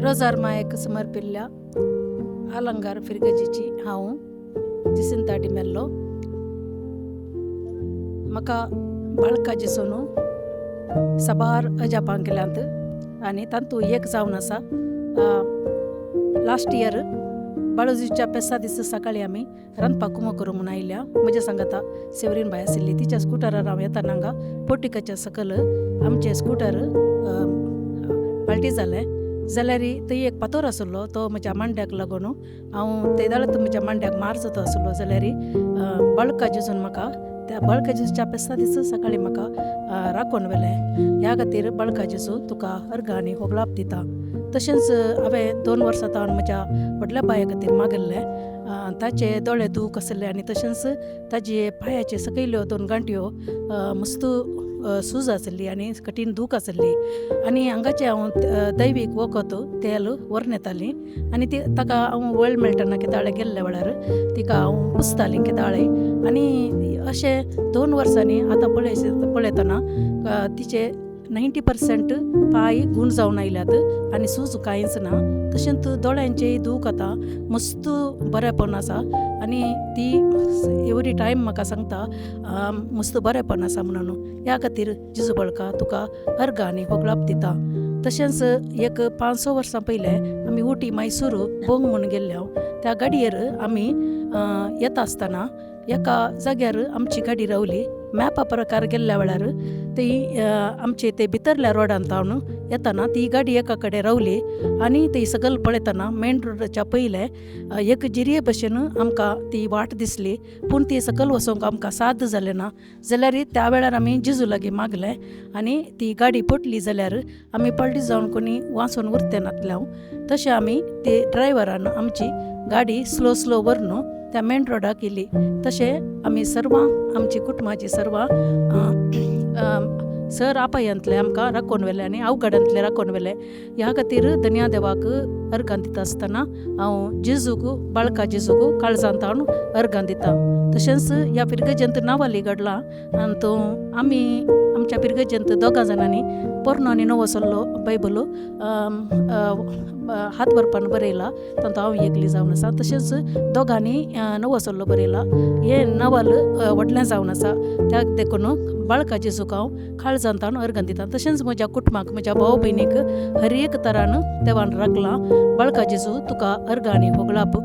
रोजार मायेक समर्पिल्ल्या आलंगार फिर्गजीची हांव जिसिंता डिमेल्लो. म्हाका बाळका जेजून साबार अजापां केल्यांत आनी तातूंत एक जावन आसा, लास्ट इयर बाळोजीच्या पेसा दीस सकाळीं आमी रांदपाक कुमो करूं म्हूण आयल्या. म्हज्या सांगाता सेवरीन बाय आशिल्ली. तिच्या स्कुटरार हांव येतना हांगा पोर्टिकाच्या सकयल आमचें स्कुटर पाल्टी जालें. जाल्यार थंय एक फातोर आशिल्लो, तो म्हज्या मांड्याक लागून हांव ते वेळार म्हज्या मांड्याक मार जाता आसलो. जाल्यार बळका जेजून म्हाका त्या बळका जेजूच्या पेसा दीस सकाळीं म्हाका राखून व्हेलें. ह्या खातीर बळका जेजू तुका अर्गां आनी होगळाप दिता. तशेंच हांवें 2 वर्सां सावन म्हज्या व्हडल्या बाये खातीर मागिल्लें. ताचे दोळे दूख आशिल्ले आनी तशेंच ताजे पांयाचे सकयल्यो 2 गांठयो मस्त सूज आशिल्ली आनी कठीण दूख आशिल्ली. आनी हांगाचें हांव दैवीक वखद तेल व्हरून येतालीं आनी ती ताका हांव वेळ मेळटना केदाळे गेल्ल्या वेळार तिका हांव पुसतालीं केदाळे. आनी अशें 2 वर्सांनी आतां पळयतना तिचे 90% पांय गूण जावन आयल्यात आनी सूज कांयच ना. तशेंच दोळ्यांचेय दूख आतां मस्त बरेपण आसा आनी ती एवरी टायम म्हाका सांगता मस्त बरेपण आसा म्हणून. ह्या खातीर जेजू बळका तुका अर्गां आनी होगळाप दिता. तशेंच एक 5-6 वर्सां पयलें आमी उटी मैसूर बोंग म्हूण गेल्ले. हांव त्या गाडयेर आमी येता आसतना एका जाग्यार आमची गाडी रावली. मॅपा प्रकार गेल्ल्या वेळार ती आमचे ते भितरल्या रोडान तावन येतना ती गाडी एका कडेन रावली आनी ती सकयल पळयतना मेन रोडाच्या पयलें एक जिरये भशेन आमकां ती वाट दिसली, पूण ती सकयल वचोंक आमकां साद जालें ना. जाल्यार त्या वेळार आमी जेजू लागीं मागलें आनी ती गाडी पडली जाल्यार आमी पडली जावन कोणी वाचून उरते नातलें हांव. तशें आमी ते ड्रायव्हरान आमची गाडी स्लो स्लो व्हरून त्या मेन रोडाक येयली. तशें आमी सर्वां आमची कुटुंबाची सर्वां सर आपायांतले आमकां राखोवन व्हेलें आनी अवघडांतले राखोवन व्हेलें. ह्या खातीर धन्या देवाक अर्गां दिता आसतना हांव जेजूक बाळका जेजूक काळजांत हांव अर्गां दिता. तशेंच ह्या फिर्गजेंत नावाली घडलां आनी तो आमी आमच्या फिर्गजेंत 2 जाणांनी पोरणो आनी नवो सल्लो बायबल हात बरपान बरयला, तातूंत हांव एकली जावन आसा. तशेंच दोगांनी नवो सल्लो बरयला. हें नवल व्हडलें जावन आसा. त्या देखून बाळका जेजूक हांव काळजांत हांव अर्गां दिता. तशेंच म्हज्या कुटुंबाक म्हज्या भाव भयणीक हर एक तरान देवान राखलां. बाळका जेजू तुका अर्गां आनी होगळाप.